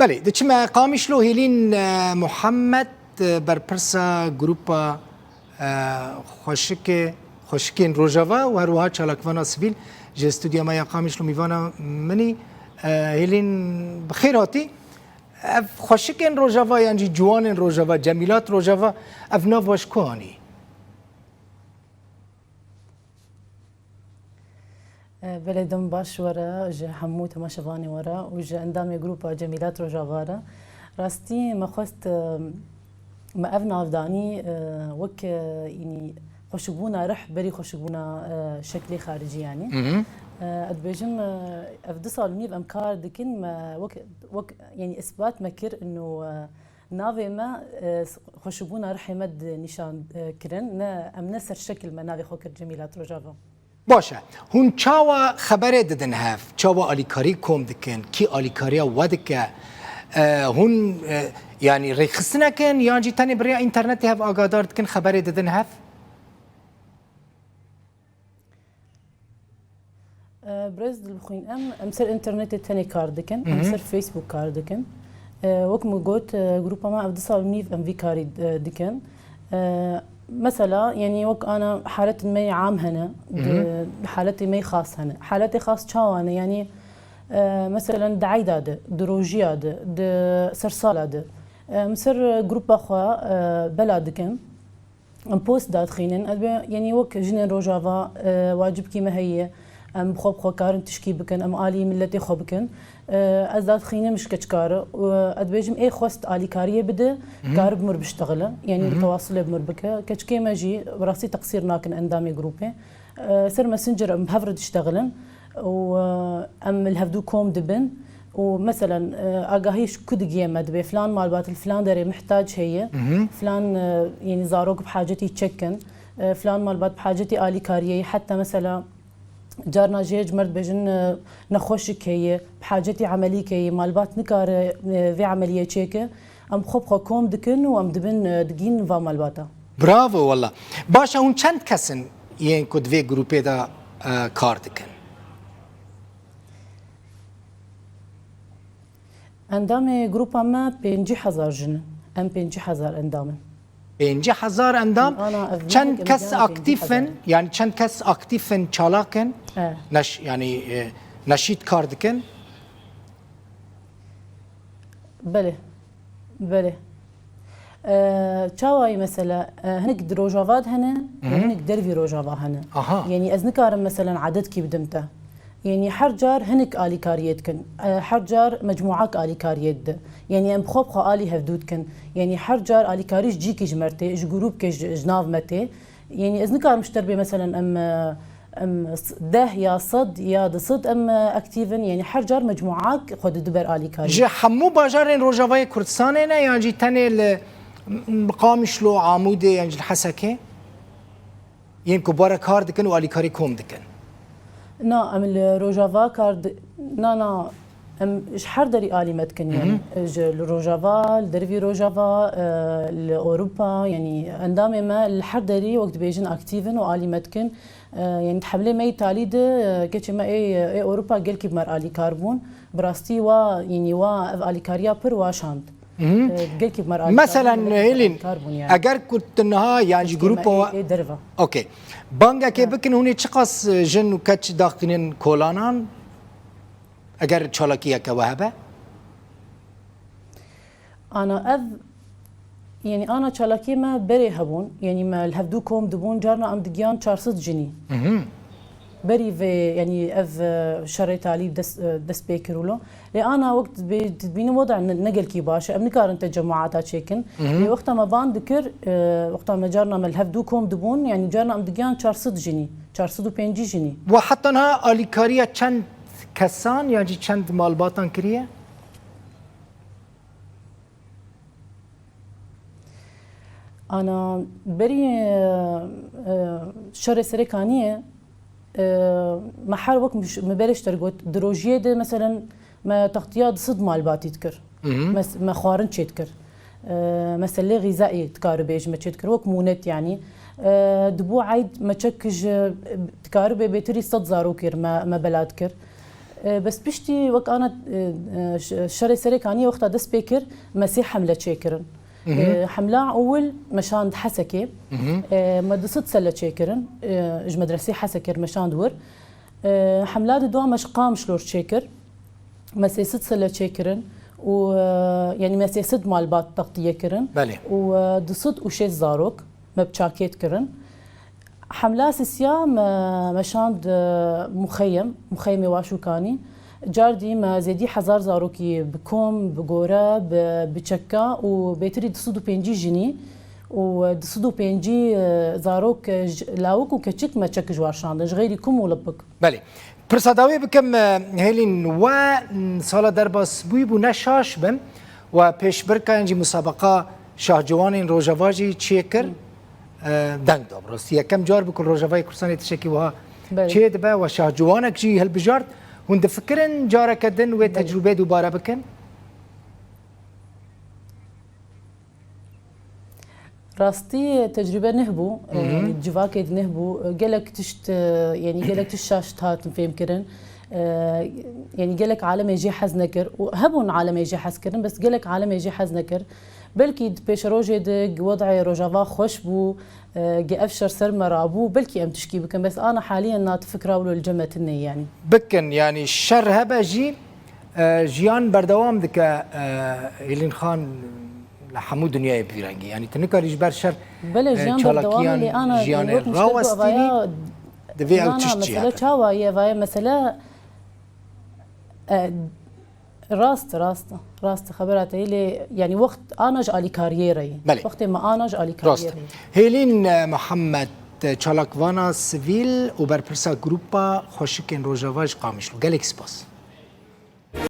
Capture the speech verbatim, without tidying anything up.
Belê, diçime Qamişlo. Hêlîn, e, Muhammed, e, berpirsa grupa, e, xweşikê, xweşikên Rojava û her wiha çalakvana sivîl ji stûdyoya me ya Qamişlo mîvana min î. E, Hêlîn, bi xêr hatî. Ev xweşikên Rojava yan jî ciwanên Rojava, Cemîlat Rojava, ev nav we ji ku anî? Belê, dem baş were ji hemû temaşevanê were û ji endamê grupa Cemîlat Rojava re. Rastî me xwest, e, me ev nav danî, e, wek, e, înî xweşikbûna rih berî xweşikbûna, e, şeklê xaricî yanî. Hı hı. E, ez dibêjim, e, ev du sal û nîv em kar dikin, me wek, wek, yanî isbat me kir ino, e, navê me, e, xweşibûna rihê me di nîşan, e, kirin. Ne, em ne ser şekil me navê xwe kir Cemîlat Rojava. Baş e. Hûn çawa xeberê didin hev? Çawa alîkarî kom dikin? Kî alîkariya we dike? E, hûn, e, yanî rêxistinek in yan jî tenê bi rêya înternetê hev agadar dikin, xeberê didin hev? E, Birêz Dilbixwîn, em, em ser înternetê tenê kar dikin, em Hı hı. ser Facebook kar dikin. E, wek min got, e, grupa me ev du sal û nîv em vî karî, e, dikin. E, mesela, yanî wek ana haletên me yê am hene, Hı hı. di haletê me yê xas hene. Haletê xas çawa ne? Yanî, e, meselen di eyda de, di rojiya de, di sersala de. E, em ser grupa xwe, e, bela dikin. Em post dadixînin, ez bê, yanî wek jinên Rojava, e, wacibkî me heye, em bi xwe bi xwe karin tişkî bikin, em alî miletê xwe bikin. E, ez dadixînim ji keçika re û ez dibêjim, ê xwest alîkariyê bide, Hı hı. kar bi mir biştexile, yanî Hı hı. tewasilê bi mir bike. Keçikê me jî bi rastî teqsîr nakin endamê grûpê. E, ser Messenger em bi hev re diştexilin û, e, em li hevdû kom dibin û, meselen, e, agahî ji ku digihê me dibê, filan malbat li filan derê mihtac heye, Mhm. filan, e, yanî zarok bi hacetî çek in, e, filan malbat bi hacetî alîkariyê ye, heta mesela carna jê ji me re dibêjin, e, nexweşik heye, bi hacetî emelîk heye, malbat nikare, e, vê emeliyê çêke. Em xwe bi xwe kom dikin û em dibin, e, digihîn va malbata. Bravo wala. Baş e, hûn çend kes in yên ku di vê grûpê de, e, kar dikin? Endamê grûpa me pêncî hezar jin in. Em pêncî hezar endam in. Pêncî hezar endam? Ana, ev Çend mehek em kes diyan pêncî hezar. aktîf in? Yani çend kes aktîf in, çalak in? E. Neş-, yani, e, neşît kar dikin? Belê. Belê. E, çawa ye mesela, e, hinek di Rojava de hene, Hı hı. hinek dervî Rojava hene. Aha. Yanî ez nikarim mesela edetkî bidim te. Yanî her car hinek alîkariyê dikin. E, her car mecmuak alîkariyê dide. Yanî em bi xwe bi xwe alî hevdû dikin. Yanî her car alîkarî ji cîkî ji me re tê, ji grûpkê ji, ji nav me tê. Yanî ez nikarim ji te re bê, meselen, em, em s-, deh ya sed ya du sed em, e, aktîv in. Yanî her car mecmuak xwe dide ber alîkarî. Ji hemû bajarên Rojavayê Kurdistanê ne, yan jî tenê li, m-, Qamişlo, Amûdê, yan jî li Hesekê? Yên ku bare kar dikin û alîkarî kom dikin? Na, em li Rojava kar di-, na, na, em ji her derî alî me dikin, Hı hı. yanî, e, ji, li Rojava, li dervî Rojava, e, li Ewropa, yanî endamê me li her derî wek dibêjin aktîv in û alî me dikin. E, yanî di hemlê me yê talî de, e, keçê me ê, ê Ewropa gelkî bi me re alîkar bûn. Bi rastî wa, yanî wa ev alîkariya pir wa şand. Mhm. E, gelkî bi me re alîkar Meselen, bûn, gelkî bi me re Hêlîn, alîkar bûn yanî. eger ku tu niha, yan jî Keçê me grûpa ê, wa-, ê derve. Okey. Bangekê Ha. bikin, hûn ê çiqas, e, jin û keç daxînin kolanan? Eger çalakiyeke we hebe? Ana ev, yanî ana çalakiyê me berê hebûn, yanî me li hevdû kom dibûn, carna em digiyan çar sed jinî. Mhm. Berî vê, yanî ev, e, şerê talî dest, e, dest pê kir wilo. Lê ana wek dibê-, dibînin weda ne, ne gelkî baş e. Em nikarin te cemaata çêkin. Mhm. Lê wexta me van dikir, e, wexta me carna me li hevdû kom dibûn, yanî carna em digiyan çar sed jinî, çar sed û pêncî jinî. We heta niha alîkariya çend kesan yan jî çend malbatan kiriye? Ana berî, e, e, şerê Serê Kaniyê, e, me her wek min ş-, min berê ji te re got, di rojiyê de, meselen, me textiya du sed malbatî dikir. Mhm. Me s-, me xwarin çê dikir. E, meselê xîzayê dikare bêje me çê dikir. Wek mûnet, yanî. E, di bo eyd me çek ji, dikare bê bêtirî sed zarokê re me, me bela dikir. E, bes piştî wek ana, e, e, ş-, şerê Serê Kaniyê wexta dest pê kir, me sê hemle çêkirin. E, hemla ewil me şand Hesekê. E, me du sed selle çêkirin. E, ji medresê Hesekê me şand wir. E, hemla di dua me ji Qamişlo çêkir. Me sê sed selle çêkirin û, e, yanî me sê sed malbat textiye kirin. Belê. Û, e, du sed û şêst zarok me bi çakêt kirin. Hemla sisiya me, me şand, e, muxeyem, muxeyemê Waşûkanî. Cardî me zêdî hezar zarokî bi kom, bi gore, bi, bi çeka û bêtirî du sed û pêncî jinî û du sed û pêncî, e, zarok, e, ji lawik û keçik me çek ji war şandin, ji xeyrî kom û lipik. Belê. Pirsa dawê bikim, e, Hêlîn, we, m, sala derbas bûyî bû ne şaş bin, we pêşbirka yan jî musabeqa şahciwanên Rojava jî çêkir, e, deng da. Bi rastî yekem car bû ku Rojavayê Kurdistanê tiştekî wiha Belê. çê dibe, we şahciwanek jî hilbijart. Hûn difikirin careke din wê Belê. tecrûbê dubare bikin? Rastî tecrûbe nuh bû, Hı hı. e, civakê di nuh bû. Gelek tişt, e, yanî gelek tişt şaş hatin fêmkirin. E, yanî gelek alemê jê hez nekir. Û hebûn alemê jê hez kirin, bes gelek alemê jê hez nekir. Belkî di pêşerojê de wed'ê Rojava xweş bû, e, ge ev şer ser me rabû, belkî em tişkî bikin. Bes ana haliyen na tu fikra wilo li cem me tune ye yanî. Bikin, yanî şer hebe jî, e, jiyan berdewam dike, e, Hêlîn Xan, li hemû dinyayê bi vî rengî. Yanî tu nikarî ji ber şer, Belê, e, jiyan berdewam e, çalakiyan lê ana jiyanê wek tişt rawestînî, evaya, divê ew na, na, tişt jî mesele hebe. çawa ye, evaya mesele, e, rast, rast, rast xebera te ye lê, yanî wext ana ji alîkariyê re ye. Belê. Wextê me ana ji alîkariyê Rast. re ye. Hêlîn, e, Mihemed, e, çalakvana sivîl û berpirsa Grupa Xweşikên Rojava ji Qamişlo. Gelek spas.